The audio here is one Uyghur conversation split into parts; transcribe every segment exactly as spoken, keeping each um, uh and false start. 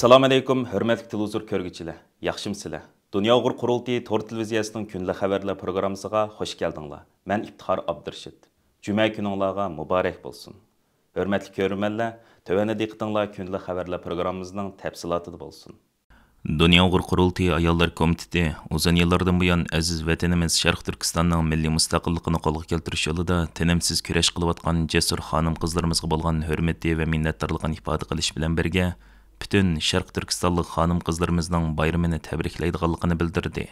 ئەسسالامۇ ئەلەيكۇم، ھۆرمەتلىك تېلېۋىزور كۆرگۈچىلەر، ياخشىمۇسىلەر؟ دۇنيا ئۇيغۇر قۇرۇلتىيى تور تېلېۋىزىيەسىنىڭ كۈندىلىك خەۋەرلەر پروگراممىسىغا خۇش كەلدىڭلار. مەن ئىپتىخار ئابدۇرېشىت. جۈمە كۈنۈڭلارغا مۇبارەك بولسۇن. ھۆرمەتلىك كۆرۈرمەنلەر، تۆۋەندە دىققىتىڭلار كۈندىلىك خەۋەرلەر پروگراممىمىزنىڭ تەپسىلاتىدا بولسۇن. دۇنيا ئۇيغۇر قۇرۇلتىيى ئاياللار كومىتېتى ئۇزۇن يىللاردىن بۇيان ئەزىز ۋەتىنىمىز شەرقىي تۈركىستاننىڭ مىللىي مۇستەقىللىقىنى قولغا كەلتۈرۈش يولىدا تىنىمسىز كۈرەش قىلىۋاتقان جەسۇر خانىم-قىزلىرىمىزغا بولغان ھۆرمىتى ۋە مىننەتدارلىقىنى ئىپادە قىلىش بىلەن بىرگە، پۈتۈن شەرقىي تۈركىستانلىق خانىم-قىزلىرىمىزنىڭ بايرىمىنى تەبرىكلەيدىغانلىقىنى بىلدۈردى.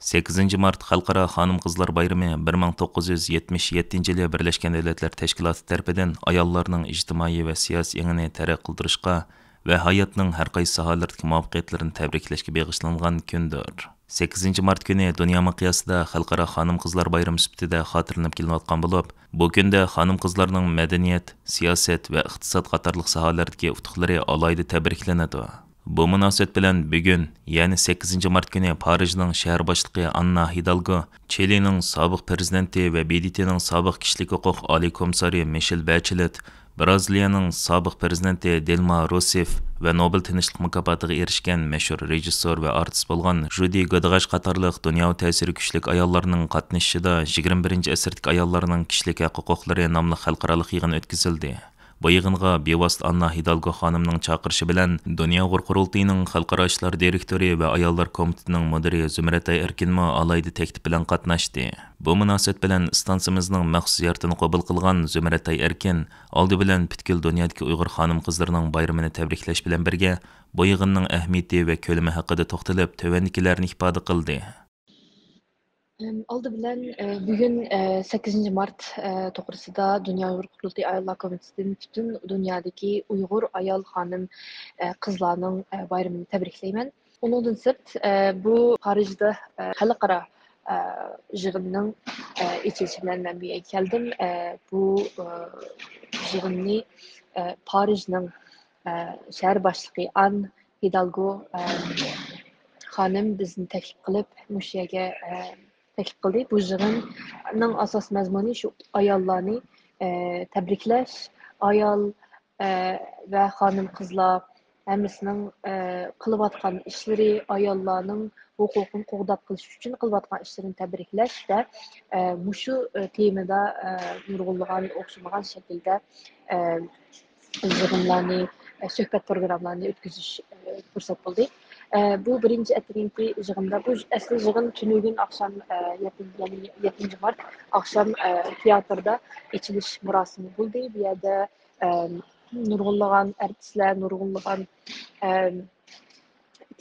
سەككىزىنچى مارت خەلقئارا خانىم-قىزلار بايرىمى بىر مىڭ توققۇز يۈز يەتمىش يەتتىنچى يىلى بىرلەشكەن دۆلەتلەر تەشكىلاتى تەرىپىدىن ئاياللارنىڭ ئىجتىمائىي ۋە سىياسىي ئېڭىنى تەرەققىي قىلدۇرۇشقا ۋە ھاياتنىڭ ھەر قايسى ساھەلىرىدىكى مۇۋەپپەقىيەتلىرىنى تەبرىكلەشكە بېغىشلانغان كۈندۇر. سەككىزىنچى مارت كۈنى دۇنيا مىقياسىدا خەلقئارا خانىم-قىزلار بايرىمى سۈپىتىدە خاتىرىلىنىپ كېلىنىۋاتقان بولۇپ، بۇ كۈندە خانىم-قىزلارنىڭ مەدەنىيەت، سىياسەت ۋە ئىقتىساد قاتارلىق ساھەلەردىكى ئۇتۇقلىرى ئالاھىدە تەبرىكلىنىدۇ. بۇ مۇناسىۋەت بىلەن بۈگۈن، يەنى سەككىزىنچى مارت كۈنى پارىژنىڭ شەھەر باشلىقى ئاننا ھىدالگو، چىلىنىڭ سابىق پىرېزىدېنتى ۋە ب د ت نىڭ سابىق كىشىلىك ھوقۇق ئالىي كومىسسارى مىشېل بەچېلېت، بىرازىلىيەنىڭ سابىق پىرېزىدېنتى دىلما روسېف ۋە نوبېل تىنچلىق مۇكاپاتىغا ئېرىشكەن مەشھۇر رېژىسسور ۋە ئارتىس بولغان ژۇدى گودىغاش قاتارلىق دۇنياۋى تەسىرى كۈچلۈك ئاياللارنىڭ قاتنىشىشىدا يىگىرمە بىرىنچى ئەسىردىكى ئاياللارنىڭ كىشىلىك ھەق ھوقۇقلىرى ناملىق خەلقئارالىق يىغىن ئۆتكۈزۈلدى. بۇ يىغىنغا بىۋاسىتە ئاننا ھىدالگو خانىمنىڭ چاقىرىشى بىلەن دۇنيا ئۇيغۇر قۇرۇلتىيىنىڭ خەلقئارا ئىشلار دىرېكتورى ۋە ئاياللار كومىتېتىنىڭ مۇدىرى زۇمرەتئاي ئەركىنمۇ ئالاھىدە تەكلىپ بىلەن قاتناشتى. بۇ مۇناسىۋەت بىلەن ئىستانسىمىزنىڭ مەخسۇس زىيارىتىنى قوبۇل قىلغان زۇمرەتئاي ئەركىن ئالدى بىلەن پۈتكۈل دۇنيادىكى ئۇيغۇر خانىم-قىزلىرىنىڭ بايرىمىنى تەبرىكلەش بىلەن بىرگە، بۇ يىغىننىڭ ئەھمىيىتى ۋە كۆلىمى ھەققىدە توختىلىپ، تۆۋەندىكىلەرنى ئىپادە قىلدى. ئەم، ئالدى بىلەن، ئە، بۈگۈن، ئە، سەككىزىنچى مارت، ئە، توغرىسىدا دۇنيا ئۇيغۇر قۇرۇلتىيى ئاياللار كومىتېتىدىن پۈتۈن دۇنيادىكى ئۇيغۇر ئايال، خانىم، ئە، قىزلارنىڭ، ئە، بايرىمىنى تەبرىكلەيمەن. ئۇنىڭدىن سىرت، ئە، بۇ پارىژدا، ئە، خەلقئارا، ئە، يىغىننىڭ، ئە، ئېچىلىشى بىلەن مەن بۇ يەرگە كەلدىم. ئە، بۇ، ئە، يىغىننى، ئە، پارىژنىڭ، ئە، شەھەر باشلىقى ئان ھىدالگو، ئە، خانىم بىزنى تەكلىپ قىلىپ، مۇشۇ يەرگە، ئە، تەكلىپ قىلدى. بۇ يىغىننىڭ ئاساسىي مەزمۇنى شۇ ئاياللارنى، ئە، تەبرىكلەش، ئايال، ئە، ۋە خانىم-قىزلار ھەممىسىنىڭ، ئە، قىلىۋاتقان ئىشلىرى، ئاياللارنىڭ ھوقۇقىنى قوغداپ قېلىش ئۈچۈن قىلىۋاتقان ئىشلىرىنى تەبرىكلەش ۋە، ئە، مۇشۇ، ئە، تېمىدا، ئە، نۇرغۇنلىغان ئوخشىمىغان شەكىلدە، ئە، يىغىنلارنى، ئە، سۆھبەت پروگراممىلارنى ئۆتكۈزۈش، ئە، پۇرسەت بولدى. ئە، بۇ بىرىنچى ئەتىگەنكى يىغىندا، بۇ ئەسلى يىغىن تۈنۈگۈن ئاخشام، ئە، يەتتىنچى، يەنى يەتتىنچى مارت ئاخشام، ئە، تىياتىردا ئېچىلىش مۇراسىمى بولدى. بۇ يەردە، ئە، نۇرغۇنلىغان ئارتىسلار، نۇرغۇنلىغان، ئە،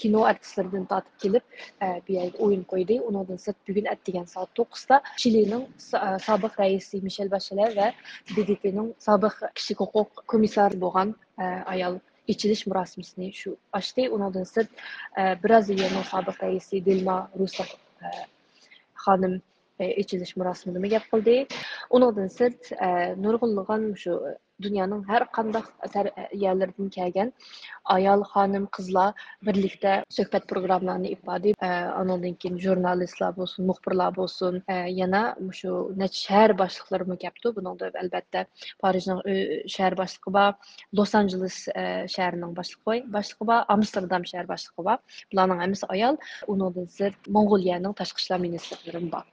كىنو ئارتىسلىرىدىن تارتىپ كېلىپ، ئە، بۇ يەرگە ئويۇن قويدى. ئۇنىڭدىن سىرت، بۈگۈن ئەتىگەن سائەت توققۇزدا چىلىنىڭ سا-، ئە، سابىق رەئىسى مىشېل باشلەر ۋە ب د ت نىڭ سابىق كىشىلىك ھوقۇق كومىسسارى بولغان، ئە، ئايال ئېچىلىش مۇراسىمىسىنى شۇ ئاچتى. ئۇنىڭدىن سىرت، ئە، بىرازىلىيەنىڭ سابىق رەئىسى دىلما روسېف، ئە، خانىم، ئە، ئېچىلىش مۇراسىمىدىمۇ گەپ قىلدى. ئۇنىڭدىن سىرت، ئە، نۇرغۇنلىغان شۇ دۇنيانىڭ ھەر قانداق تەر-، يەرلىرىدىن كەلگەن ئايال، خانىم، قىزلار بىرلىكتە سۆھبەت پروگراممىلارنى ئېلىپ باردى. ئە، ئانىڭدىن كېيىن ژۇرنالىستلار بولسۇن، مۇخبىرلار بولسۇن، ئە، يەنە مۇشۇ نەچچە شەھەر باشلىقلىرىمۇ كەپتۇ. بۇنىڭدا ئەلۋەتتە پارىژنىڭ، ئۆ-، شەھەر باشلىقى بار، لوس ئانژېلېس، ئە، شەھىرىنىڭ باشلىقى، باشلىقى بار، ئامستېردام شەھەر باشلىقى بار. بۇلارنىڭ ھەممىسى ئايال. ئۇنىڭدىن سىرت، موڭغۇلىيەنىڭ تاشقى ئىشلار مىنىستىرلىرىمۇ بار.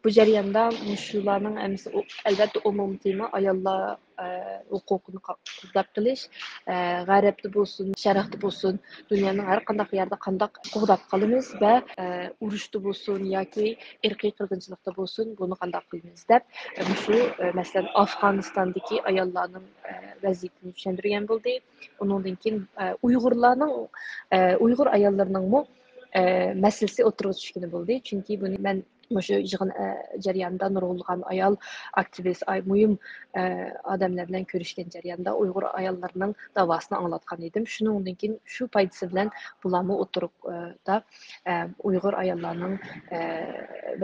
بۇ جەرياندا مۇشۇلارنىڭ ھەممىسى ئۇ-، ئەلۋەتتە، ئومۇمىي تېما ئاياللار، ئە، ھوقۇقىنى قا-، قوغداپ قېلىش، ئە، غەربتە بولسۇن، شەرقتە بولسۇن، دۇنيانىڭ ھەر قانداق يەردە قانداق قوغداپ قالىمىز ۋە، ئە، ئۇرۇشتا بولسۇن ياكى ئىرقىي قىرغىنچىلىقتا بولسۇن، بۇنى قانداق قىلىمىز دەپ، ئە، مۇشۇ، ئە، مەسىلەن، ئافغانىستاندىكى ئاياللارنىڭ، ئە، ۋەزىيىتىنى چۈشەندۈرگەن بولدى. ئۇنىڭدىن كېيىن، ئە، ئۇيغۇرلارنىڭ، ئە، ئۇيغۇر ئاياللىرىنىڭمۇ، ئە، مەسىلىسى ئوتتۇرىغا چۈشكىنى بولدى. چۈنكى بۇنى مەن مۇشۇ يىغىن، ئە، جەريانىدا نۇرغۇنلىغان ئايال ئاكتىۋىست، ئاي-، مۇھىم، ئە، ئادەملەر بىلەن كۆرۈشكەن جەرياندا ئۇيغۇر ئاياللىرىنىڭ داۋاسىنى ئاڭلاتقان ئىدىم. شۇنىڭدىن كېيىن شۇ پايدىسى بىلەن بۇلارمۇ ئوتتۇرىدا، ئە، ئۇيغۇر ئاياللارنىڭ، ئە،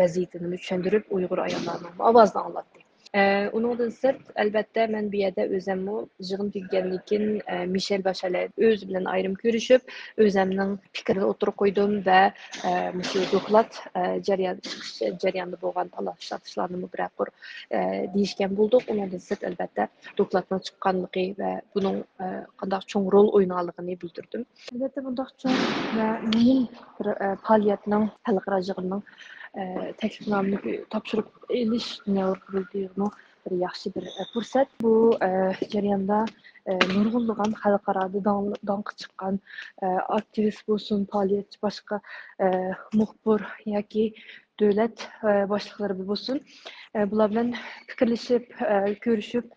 ۋەزىيىتىنى چۈشەندۈرۈپ، ئۇيغۇر ئاياللارنىڭ ئاۋازىنى ئاڭلاتتى. ئە، ئۇنىڭدىن سىرت، ئەلۋەتتە، مەن بۇ يەردە ئۆزەممۇ يىغىن تۈگىگەندىن كېيىن، ئە، مىشېل باشالەر ئۆزى بىلەن ئايرىم كۆرۈشۈپ، ئۆزەمنىڭ پىكرىنى ئوتتۇرىغا قويدۇم ۋە، ئە، مۇشۇ دوكلات، ئە، جەريان، چىقىش جەريانىدا بولغان تالاش-تارتىشلارنىمۇ بىرەر قۇر، ئە، دېيىشكەن بولدۇق. ئۇنىڭدىن سىرت، ئەلۋەتتە، دوكلاتنىڭ چىققانلىقى ۋە بۇنىڭ، ئە، قانداق چوڭ رول ئوينىغانلىقىنى بىلدۈردۈم. ئەلۋەتتە، بۇنداق چوڭ ۋە مۇھىم بىر، ئە، پائالىيەتنىڭ، خەلقئارا يىغىننىڭ، ئە، تەكلىپنامىنى تاپشۇرۇپ ئېلىش دۇنيا ئۇيغۇر قۇرۇلتىيىغىمۇ بىر ياخشى بىر، ئە، پۇرسەت. بۇ، ئە، جەرياندا، ئە، نۇرغۇنلىغان خەلقئارادا داڭ-، داڭقى چىققان، ئە، ئاكتىۋىست بولسۇن، پائالىيەتچى، باشقا، ئە، مۇخبىر ياكى دۆلەت، ئە، باشلىقلىرى بولسۇن، ئە، بۇلار بىلەن پىكىرلىشىپ، ئە، كۆرۈشۈپ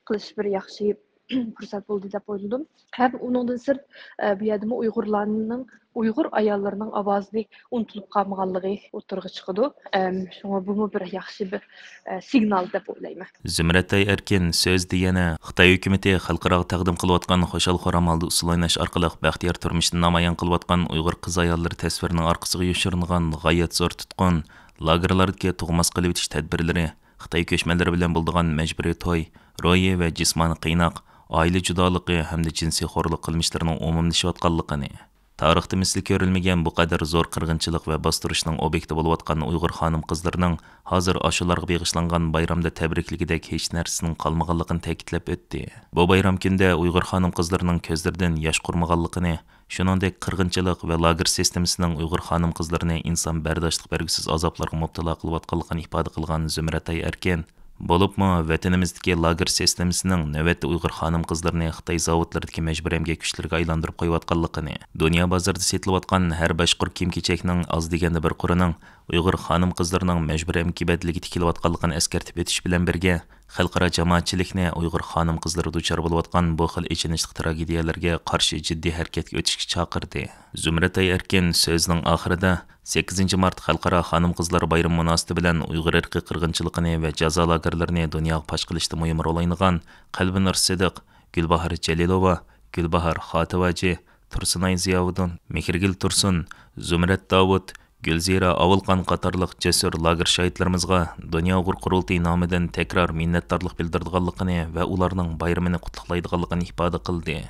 قىلىش بىر ياخشى پۇرسەت بولدى دەپ ئويلىدىم. ھەم ئۇنىڭدىن سىرت، ئە، بۇ يەردىمۇ ئۇيغۇرلارنىڭ، ئۇيغۇر ئاياللىرىنىڭ ئاۋازى ئۇنتۇلۇپ قالمىغانلىقى ئوتتۇرىغا چىقىدۇ. ئەم، شۇڭا بۇمۇ بىر ياخشى بىر، ئە، سىگنال دەپ ئويلايمەن. زۇمرەتئاي ئەركىن سۆزىدە يەنە خىتاي ھۆكۈمىتى خەلقئاراغا تەقدىم قىلىۋاتقان خۇشال-خۇرام ھالدا ئۇسسۇل ئويناش ئارقىلىق بەختىيار تۇرمۇشتىن نامايان قىلىۋاتقان ئۇيغۇر قىز-ئاياللىرى تەسۋىرىنىڭ ئارقىسىغا يوشۇرۇنغان غايەت زور تۇتقۇن، لاگېرلاردىكى تۇغماس قىلىۋېتىش تەدبىرلىرى، خىتاي كۆچمەنلىرى بىلەن بولىدىغان مەجبۇرىي توي، روھىي ۋە جىسمانىي قىيناق، ئائىلە جۇدالىقى ھەمدە جىنسىي خورلۇق قىلمىشلىرىنىڭ ئومۇملىشىۋاتقانلىقىنى، تارىختا مىسلى كۆرۈلمىگەن بۇ قەدەر زور قىرغىنچىلىق ۋە باستۇرۇشنىڭ ئوبيېكتى بولۇۋاتقان ئۇيغۇر خانىم-قىزلىرىنىڭ ھازىر ئاشۇلارغا بېغىشلانغان بايرامدا تەبرىكلىگۈدەك ھېچ نەرسىنىڭ قالمىغانلىقىنى تەكىتلەپ ئۆتتى. بۇ بايرام كۈنىدە ئۇيغۇر خانىم-قىزلىرىنىڭ كۆزلىرىدىن ياش قۇرۇمىغانلىقىنى، شۇنىڭدەك قىرغىنچىلىق ۋە لاگېر سىستېمىسىنىڭ ئۇيغۇر خانىم-قىزلىرىنى ئىنسان بەرداشلىق بەرگۈسىز ئازابلارغا مۇپتىلا قىلىۋاتقانلىقىنى ئىپادە قىلغان زۇمرەتئاي ئەركىن، بولۇپمۇ ۋەتىنىمىزدىكى لاگېر سىستېمىسىنىڭ نۆۋەتتە ئۇيغۇر خانىم-قىزلىرىنى خىتاي زاۋۇتلىرىدىكى مەجبۇرىي ئەمگەك كۈچلىرىگە ئايلاندۇرۇپ قويۇۋاتقانلىقىنى، دۇنيا بازىرىدا سېتىلىۋاتقان ھەر بەش قۇر كىيىم-كېچەكنىڭ ئاز دېگەندە بىر قۇرىنىڭ ئۇيغۇر خانىم-قىزلىرىنىڭ مەجبۇرىي ئەمگىكى بەدىلىگە تىكىلىۋاتقانلىقىنى ئەسكەرتىپ ئۆتۈش بىلەن بىرگە، خەلقئارا جامائەتچىلىكنى ئۇيغۇر خانىم-قىزلىرى دۇچار بولۇۋاتقان بۇ خىل ئېچىنىشلىق تراگېدىيەلەرگە قارشى جىددىي ھەرىكەتكە ئۆتۈشكە چاقىردى. زۇمرەتئاي ئەركىن سۆزىنىڭ ئاخىرىدا، سەككىزىنچى مارت خەلقئارا خانىم-قىزلار بايرىمى مۇناسىۋىتى بىلەن ئۇيغۇر ئىرقىي قىرغىنچىلىقىنى ۋە جازا لاگېرلىرىنى دۇنياغا پاش قىلىشتا مۇھىم رول ئوينىغان قەلبىنۇر سىدىق، گۈلباھار جېلىلوۋا، گۈلباھار خاتىۋاجى، تۇرسۇنئاي زىياۋۇدۇن، مېھرىگۈل تۇرسۇن، زۇمرەت داۋۇت، گۈلزىرە ئاۋۇلقان قاتارلىق جەسۇر لاگېر شاھىتلىرىمىزغا دۇنيا ئۇيغۇر قۇرۇلتىيى نامىدىن تەكرار مىننەتدارلىق بىلدۈرىدىغانلىقىنى ۋە ئۇلارنىڭ بايرىمىنى قۇتلۇقلايدىغانلىقىنى ئىپادە قىلدى.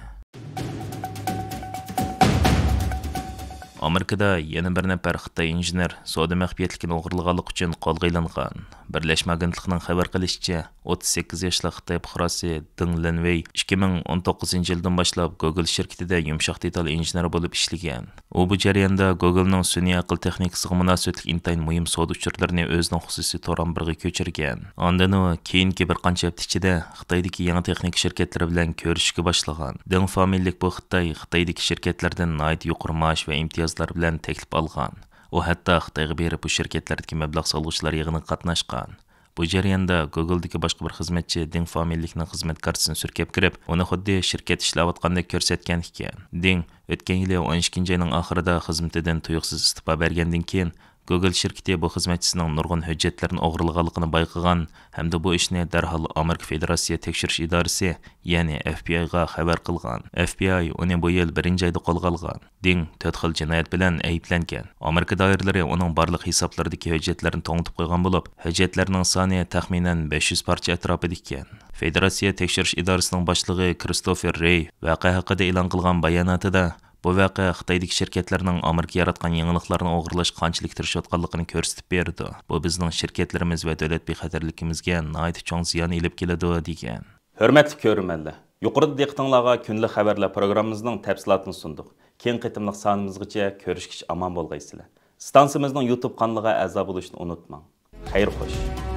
ئامېرىكىدا يەنە بىر نەپەر خىتاي ئىنژېنېر سودا مەخپىيەتلىكىنى ئوغرىلىغانلىقى ئۈچۈن قولغا ئېلىنغان. بىرلەشمە ئاگېنتلىقىنىڭ خەۋەر قىلىشىچە، ئوتتۇز سەككىز ياشلىق خىتاي پۇقراسى دېڭ لىنۋېي ئىككى مىڭ ئون توققۇزىنچى يىلدىن باشلاپ گوگل شىركىتىدە يۇمشاق دېتال ئىنژېنېرى بولۇپ ئىشلىگەن. ئۇ بۇ جەرياندا گوگلنىڭ سۈنئىي ئەقىل تېخنىكىسىغا مۇناسىۋەتلىك ئىنتايىن مۇھىم سودا ئۇچۇرلىرىنى ئۆزىنىڭ خۇسۇسىي تور ئامبىرىغا كۆچۈرگەن. ئاندىن ئۇ كېيىنكى بىر قانچە ھەپتە ئىچىدە خىتايدىكى يېڭى تېخنىكا شىركەتلىرى بىلەن كۆرۈشۈشكە باشلىغان. دېڭ فامىلىلىك بۇ خىتاي خىتايدىكى شىركەتلەردىن ناھايىتى يۇقىرى مائاش ۋە ئىمتىيازلار بىلەن تەكلىپ ئالغان. ئۇ ھەتتا خىتايغا بېرىپ، بۇ شىركەتلەردىكى مەبلەغ سالغۇچىلار يىغىنىغا قاتناشقان. بۇ جەرياندا گوگلدىكى باشقا بىر خىزمەتچى دېڭ فامىلىلىكنىڭ خىزمەت كارتىسىنى سۈركەپ كىرىپ، ئۇنى خۇددى شىركەت ئىشلەۋاتقاندەك كۆرسەتكەن ئىكەن. دېڭ ئۆتكەن يىلى ئون ئىككىنچى ئاينىڭ ئاخىرىدا خىزمىتىدىن تۇيۇقسىز ئىستېپا بەرگەندىن كېيىن، گوگل شىركىتى بۇ خىزمەتچىسىنىڭ نۇرغۇن ھۆججەتلىرىنى ئوغرىلىغانلىقىنى بايقىغان ھەمدە بۇ ئىشنى دەرھال ئامېرىكا فېدېراتسىيە تەكشۈرۈش ئىدارىسى، يەنى ئەف بى ئايغا خەۋەر قىلغان. ئەف بى ئاي ئۇنى بۇ يىل بىرىنچى ئايدا قولغا ئالغان. دېڭ تۆت خىل جىنايەت بىلەن ئەيىبلەنگەن. ئامېرىكا دائىرىلىرى ئۇنىڭ بارلىق ھېسابلىرىدىكى ھۆججەتلىرىنى توڭلىتىپ قويغان بولۇپ، ھۆججەتلەرنىڭ سانى تەخمىنەن بەش يۈز پارچە ئەتراپىدا ئىكەن. فېدېراتسىيە تەكشۈرۈش ئىدارىسىنىڭ باشلىقى كىرىستوفېر رېي ۋەقە ھەققىدە ئېلان قىلغان باياناتىدا، بۇ ۋەقە خىتايدىكى شىركەتلەرنىڭ ئامېرىكا ياراتقان يېڭىلىقلارنى ئوغرىلاشقا قانچىلىك تىرىشىۋاتقانلىقىنى كۆرسىتىپ بېرىدۇ. بۇ بىزنىڭ شىركەتلىرىمىز ۋە دۆلەت بىخەتەرلىكىمىزگە ناھايىتى چوڭ زىيان ئېلىپ كېلىدۇ، دېگەن. ھۆرمەتلىك كۆرۈرمەنلەر، يۇقىرىدا دىققىتىڭلارغا كۈندىلىك خەۋەرلەر پروگراممىمىزنىڭ تەپسىلاتىنى سۇندۇق. كېيىنكى قېتىملىق سانىمىزغىچە كۆرۈشكىچە ئامان بولغايسىلەر. ئىستانسىمىزنىڭ يۇتۇب قانىلىغا ئەزا بولۇشنى ئۇنتۇماڭ. خەير خوش.